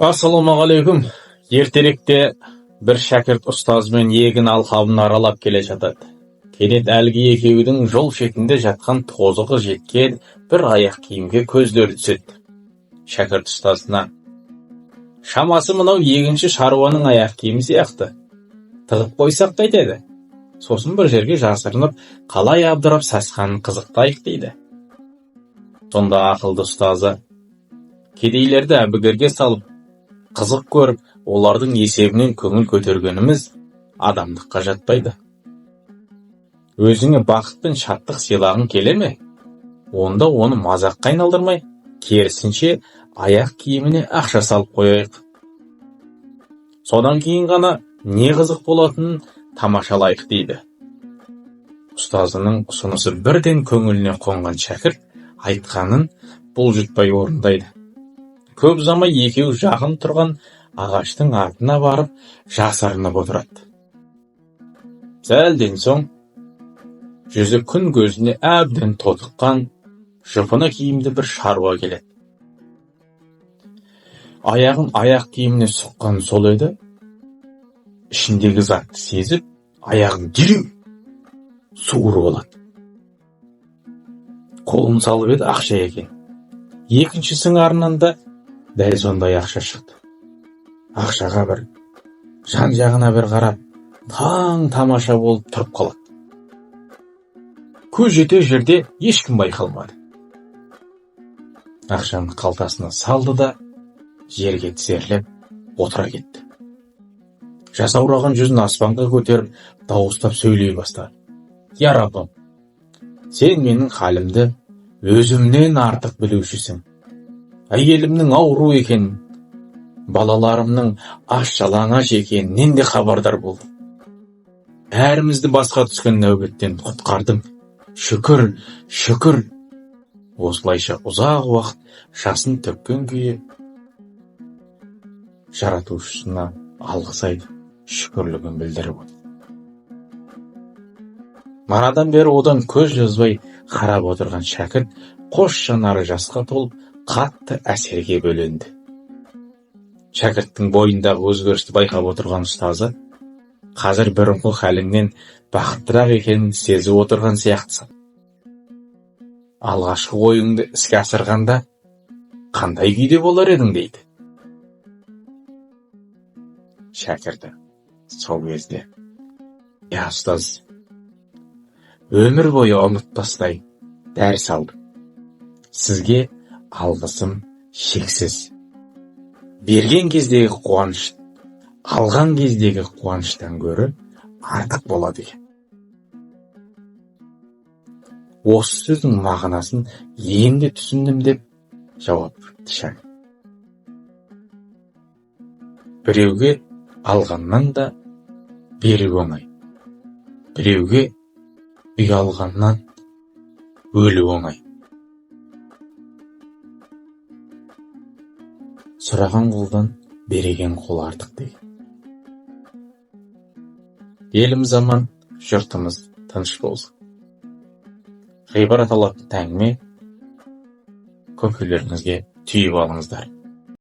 Ассалаумағалейкум. Ертеректе бір шәкірт ұстазымен егін алқабын аралап келе жатады. Кенет әлгі екеуінің жол шетінде жатқан тозығы жеткен бір аяқ киімге көздері түседі. Шәкірт ұстазына: «Шамасы мынау егінші шаруаның аяқ киімі сияқты. Тығып қойсақ қайтеді? Сосын бір жерге жасырынып, қалай абдырап сасқанын қызықтайық», – дейді. Сонда ақылды ұстазы: «Кедейлерді әбігерге салып, қызық көріп, олардың есебінен көңіл көтергеніміз адамдыққа жатпайды. Өзіңе бақыт пен шаттық сыйлағың келе ме? Онда оны мазаққа айналдырмай, керісінше аяқ киіміне ақша салып қояйық. Содан кейін ғана не қызық болатынын тамашалайық», – дейді. Ұстазының ұсынысы бірден көңіліне қонған шәкірт айтқанын бұлжытпай орындайды. Көп ұзамай екеуі жақын тұрған ағаштың артына барып жасырынып отырады. Сәлден соң жүзі күн көзіне әбден тотыққан, жұпыны киімді бір шаруа келеді. Аяғын аяқ киіміне сұққан сол еді, ішіндегі затты сезіп, аяғын дереу суырып алады. Қолын салып еді, ақша екен. Екінші сыңарынан да дәл сондай ақша шықты. Ақшаға бір жан жағына бір қарап, таң тамаша болып тұрып қалады. Көз жетер жерде ешкім байқалмады. Ақшаны қалтасына салды да, жерге тізерлеп отыра кетті. Жасаураған жүзін аспанға көтеріп, дауыстап сөйлей бастады: «Я Раббым, сен менің халімді өзімнен артық білушісің. Әйелімнің ауру екенін, балаларымның аш жалаңаш екенінен де хабардар болдым. Бәрімізді басқа түскен нәубеттен құтқардың. Шүкір, шүкір!» Осылайша ұзақ уақыт жасын төккен күйі жаратушысына алғыс айтып, шүкірлігін білдіріп отыр. Манадан бері одан көз жазбай қарап отырған шәкірт қос жанары жасқа толып, қатты әсерге бөленді. Шәкірттің бойындағы өзгерісті байқап отырған ұстазы: «Қазір бұрынғы халіңнен бақыттырақ екенін сезіп отырған сияқтысың. Алғашқы ойыңды іске асырғанда қандай күйде болар едің?» – дейді. Шәкірті сол кезде: «Иә, ұстаз, өмір бойы ұмытпастай дәріс алдым. Сізге алғысым шексіз. Берген кездегі қуаныш алған кездегі қуаныштан гөрі артық болады екен. Осы сөздің мағынасын енді түсіндім», – деп жауап берді шәкірт. Біреуге алғаннан да беру оңай, біреуге ұялғаннан өлу оңай. Сұраған қолдан береген қол артық деген. Еліміз аман, жұртымыз тыныш болсын. Ғибрат алатын әңгіме, көкелеріңізге түйіп алыңыздар.